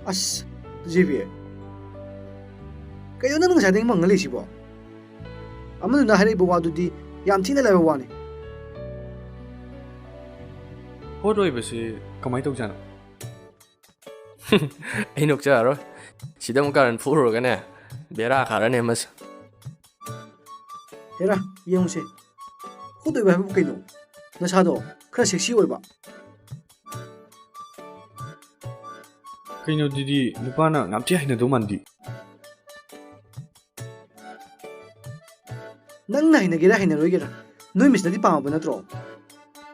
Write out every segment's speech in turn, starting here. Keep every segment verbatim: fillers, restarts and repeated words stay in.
ꯑꯁ, ꯖꯦꯕꯤ, ꯀꯩꯅꯣ ꯅꯪ ꯉꯁꯥꯏꯗꯒꯤ ꯃꯪꯉ ꯂꯩꯁꯤꯕꯣ? ꯑꯃꯗꯨꯅ ꯍꯥꯏꯔꯛꯏꯕ ꯋꯥꯗꯨꯗꯤ ꯌꯥꯝ ꯊꯤꯅ ꯂꯥꯏꯕ ꯋꯥꯅꯤ꯫ ꯍꯣꯠ ꯑꯣꯏꯕꯁꯤ ꯀꯃꯥꯏꯅ ꯇꯧꯖꯥꯠꯅꯣ? ꯑꯩ ꯅꯣꯛꯆꯔꯔꯣꯏ꯫ ꯁꯤꯗ ꯑꯃꯨꯛ ꯀꯥꯔꯟ ꯐꯨꯔꯨꯔꯒꯅꯦ, ꯕꯦꯔꯥ ꯀꯥꯔꯅꯤ ꯑꯃꯁꯦ꯫ ꯍꯦꯔꯥ, ꯌꯦꯡꯉꯨꯁꯦ꯫ ꯍꯣꯠ ꯑꯣꯏꯕ ꯍꯥꯏꯕꯕꯨ ꯀꯩꯅꯣ? ꯅꯁꯥꯗꯣ ꯈꯔ ꯁꯦꯛꯁꯤ ꯑꯣꯏꯕ꯫ ꯀꯩꯅꯣ ꯑꯗꯨꯗꯤ ꯅꯨꯄꯥꯅ ꯌꯥꯝ ꯊꯤ ꯍꯩꯅꯗꯧ ꯃꯥꯟꯗꯤ꯫ ꯅꯪꯅ ꯍꯩꯅꯒꯦꯔꯥ ꯍꯩꯅꯔꯣꯏꯒꯦꯔꯥ, ꯅꯣꯏ ꯃꯤꯁꯅꯗꯤ ꯄꯥꯝꯃꯕ ꯅꯠꯇ꯭ꯔꯣ?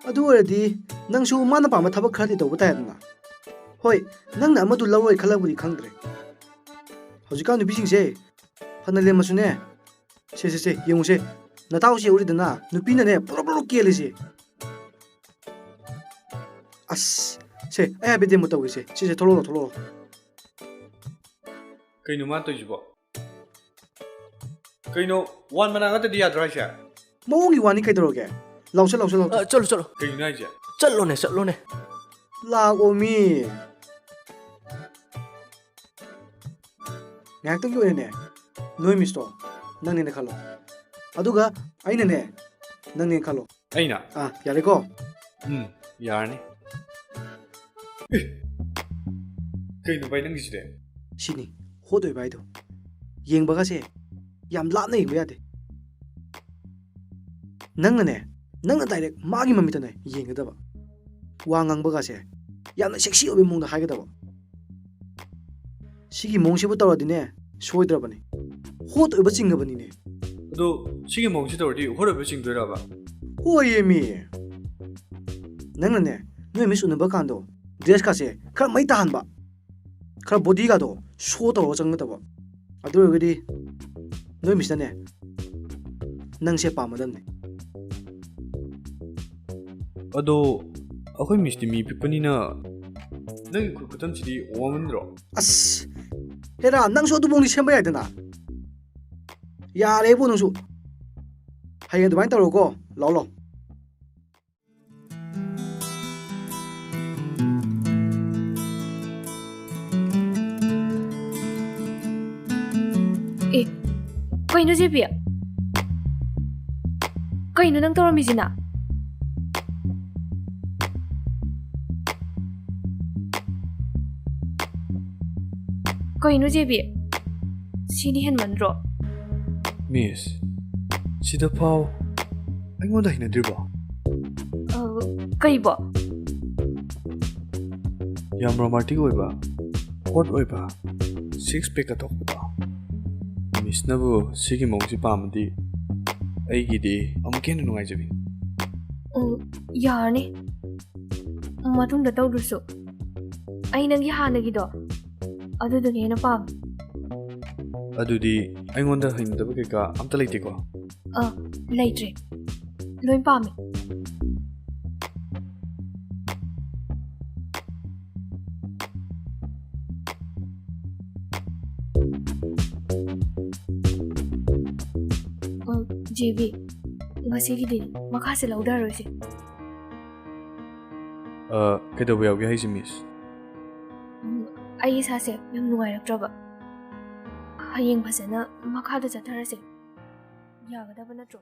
ꯑꯗꯨ ꯑꯣꯏꯔꯗꯤ ꯅꯪꯁꯨ ꯃꯥꯅ ꯄꯥꯝꯕ ꯊꯕꯛ ꯈꯔꯗꯤ ꯇꯧꯕ ꯇꯥꯏꯗꯅ꯫ ꯍꯣꯏ, ꯅꯪꯅ ꯑꯃꯗꯨ ꯂꯧꯔꯣꯏ ꯈꯜꯂꯕꯨꯗꯤ ꯈꯪꯗ꯭ꯔꯦ꯫ ꯍꯧꯖꯤꯛꯀꯥꯟ ꯅꯨꯄꯤꯁꯤꯡꯁꯦ ꯐꯅ ꯂꯦꯝꯃꯁꯨꯅꯦ, ꯁꯦ, ꯁꯦ, ꯁꯦ, ꯌꯦꯡꯉꯨꯁꯦ꯫ ꯅꯇꯥꯎꯁꯦ ꯎꯔꯤꯗꯅ, ꯅꯨꯄꯤꯅꯅꯦ ꯄꯨꯔꯞ ꯄꯨꯔꯞ ꯀꯦꯜꯂꯤꯁꯦ꯫ ꯑꯁ, ꯁꯦ, ꯑꯩ ꯍꯥꯏꯐꯦꯠ demo ꯇꯧꯒꯦꯁꯦ꯫ ꯁꯦ, ꯁꯦ, ꯊꯣꯛꯂꯛꯑꯣ, ꯊꯣꯛꯂꯛꯑꯣ꯫ ꯀꯩꯅꯣ ꯃꯥ ꯇꯧꯔꯤꯁꯤꯕꯣ? ꯀꯩꯅꯣ, ꯋꯥꯟ ꯃꯅꯥ ꯉꯥꯛꯇꯗꯤ ꯌꯥꯗ꯭ꯔꯣ ꯍꯥꯏꯁꯦ? ꯃꯑꯣꯡꯒꯤ ꯋꯥꯅꯤ ꯀꯩꯗꯧꯔꯒꯦ? ꯂꯥꯎꯁꯦ, ꯂꯥꯎꯁꯦ, ꯂꯥꯎꯁꯦ꯫ ꯑ, ꯆꯠꯂꯣ, ꯆꯠꯂꯣ꯫ ꯀꯩꯅꯣ ꯍꯥꯏꯁꯦ? ꯆꯠꯂꯣꯅꯦ, ꯆꯠꯂꯣꯅꯦ꯫ ꯂꯥꯛꯑꯣ ꯃꯤ꯫ ꯉꯥꯏꯍꯥꯛꯇꯪꯒꯤ ꯑꯣꯏꯅꯅꯦ, ꯅꯣꯏ ꯃꯤꯁꯇꯣ ꯅꯪꯅꯦꯅ ꯈꯜꯂꯣ꯫ ꯑꯗꯨꯒ ꯑꯩꯅꯅꯦ, ꯅꯪꯅꯦꯅ ꯈꯜꯂꯣ꯫ ꯑꯩꯅ? ꯑꯥ, ꯌꯥꯔꯦꯀꯣ? ꯎꯝ, ꯌꯥꯔꯅꯤ꯫ ꯑꯦ, ꯀꯩꯅꯣ ꯚꯥꯏ ꯅꯪꯒꯤꯁꯤꯗꯤ? ꯁꯤꯅꯤ ꯍꯣꯠ ꯑꯣꯏꯕ ꯍꯥꯏꯗꯣ꯫ ꯌꯦꯡꯕꯒꯁꯦ ꯌꯥꯝ ꯂꯥꯞꯅ ꯌꯦꯡꯕ ꯌꯥꯗꯦ꯫ ꯅꯪꯅꯅꯦ, ꯅꯪꯅ direct ꯃꯥꯒꯤ ꯃꯃꯤꯠꯇꯅꯦ ꯌꯦꯡꯒꯗꯕ꯫ ꯋꯥ ꯉꯥꯡꯕꯒꯁꯦ ꯌꯥꯝꯅ sexy ꯑꯣꯏꯕ ꯃꯑꯣꯡꯗ ꯍꯥꯏꯒꯗꯕ꯫ ꯁꯤꯒꯤ ꯃꯑꯣꯡꯁꯤꯕꯨ ꯇꯧꯔꯗꯤꯅꯦ, ꯁꯣꯏꯗ꯭ꯔꯕꯅꯤ꯫ ꯍꯣꯠ ꯑꯣꯏꯕ ꯆꯤꯡꯉꯕꯅꯤꯅꯦ꯫ ꯑꯗꯣ ꯁꯤꯒꯤ ꯃꯑꯣꯡꯁꯤ ꯇꯧꯔꯗꯤ ꯍꯣꯠ ꯑꯣꯏꯕ ꯆꯤꯡꯗꯣꯏꯔꯕ? ꯍꯣꯏꯌꯦꯃꯤ꯫ ꯅꯪꯅꯅꯦ, ꯅꯣꯏ ꯃꯤꯁ ꯎꯅꯕ ꯀꯥꯟꯗꯣ, dress ꯀꯥꯁꯦ ꯈꯔ ꯃꯩ ꯇꯥꯍꯟꯕ, ꯈꯔ body ꯒꯥꯗꯣ show ꯇꯧꯔꯒ ꯆꯪꯒꯗꯕ꯫ ꯑꯗꯨ ꯑꯣꯏꯔꯒꯗꯤ ꯅꯣꯏ ꯃꯤꯁꯅꯅꯦ, ꯅꯪꯁꯦ ꯄꯥꯝꯃꯗꯕꯅꯦ꯫ ꯑꯗꯣ ꯑꯩꯈꯣꯏ ꯃꯤꯁꯇꯤ ꯃꯤ ꯄꯤꯛꯄꯅꯤꯅ ꯅꯪꯒꯤ ꯈꯨꯠ ꯈꯨꯇꯝꯁꯤꯗꯤ ꯋꯥꯃꯟꯗ꯭ꯔꯣ? ꯑꯁ, ꯍꯦꯔꯥ, ꯅꯪꯁꯨ ꯑꯗꯨꯐꯥꯎꯗꯤ ꯁꯦꯝꯕ ꯌꯥꯏꯗꯅ꯫ ꯌꯥꯔꯦꯕꯣ ꯅꯪꯁꯨ꯫ ꯍꯌꯦꯡ ꯑꯗꯨꯃꯥꯏꯅ ꯇꯧꯔꯣꯀꯣ꯫ ꯂꯥꯛꯑꯣ, ꯂꯥꯛꯑꯣ꯫ ꯑꯦ, ꯀꯩꯅꯣ ꯖꯦꯕꯤ? ꯀꯩꯅꯣ ꯅꯪ ꯇꯧꯔꯝꯃꯤꯁꯤꯅ? ꯀꯩꯅꯣ ꯖꯦꯕꯤ? ꯁꯤꯗꯤ ꯍꯦꯟꯃꯟꯗ꯭ꯔꯣ? ꯃꯤꯁ, ꯁꯤꯗ ꯐꯥꯎ ꯑꯩꯉꯣꯟꯗ ꯍꯩꯅꯗ꯭ꯔꯤꯕꯣ? ꯑ, ꯀꯩꯕꯣ? ꯌꯥꯝ ꯔꯣꯃꯥꯟꯇꯤꯛ ꯑꯣꯏꯕ, ꯍꯣꯠ ꯑꯣꯏꯕ, ꯁꯤꯛꯁ ꯄꯦꯛꯀ ꯊꯣꯛꯄꯗꯣ꯫ ꯃꯤꯁꯅꯕꯨ ꯁꯤꯒꯤ ꯃꯑꯣꯡꯁꯤ ꯄꯥꯝꯃꯗꯤ ꯑꯩꯒꯤꯗꯤ ꯑꯃꯨꯛꯀ ꯍꯦꯟꯅ ꯅꯨꯡꯉꯥꯏꯖꯕꯤꯅꯤ꯫ ꯎꯝ, ꯌꯥꯔꯅꯤ꯫ ꯃꯇꯨꯡꯗ ꯇꯧꯗ꯭ꯔꯁꯨ꯫ ꯑꯩ ꯅꯪꯒꯤ ꯍꯥꯟꯅꯒꯤꯗꯣ ꯑꯗꯨꯗꯨꯅ ꯍꯦꯟꯅ ꯄꯥꯝꯃꯦ꯫ ꯑꯗꯨꯗꯤ ꯑꯩꯉꯣꯟꯗ ꯍꯩꯅꯗꯕ ꯀꯩꯀꯥ ꯑꯝꯇ ꯂꯩꯇꯦꯀꯣ? ꯑ, ꯂꯩꯇ꯭ꯔꯦ꯫ ꯂꯣꯏ ꯄꯥꯝꯃꯦ꯫ ꯎꯝ, ꯖꯦꯕꯤ, ꯉꯁꯤꯒꯤꯗꯤ ꯃꯈꯥꯁꯦ ꯂꯧꯊꯔꯣꯏꯁꯦ꯫ ꯑ, ꯀꯩꯗꯧꯕ ꯌꯥꯎꯒꯦ ꯍꯥꯏꯁꯦ, ꯃꯤꯁ? ꯎꯝ, ꯑꯩ ꯏꯁꯥꯁꯦ ꯌꯥꯝ ꯅꯨꯡꯉꯥꯏꯔꯛꯇ꯭ꯔꯕ꯫ ꯍꯌꯦꯡ ꯐꯖꯅ ꯃꯈꯥꯗ ꯆꯠꯊꯔꯁꯦ꯫ ꯌꯥꯒꯗꯕ ꯅꯠꯇ꯭ꯔꯣ?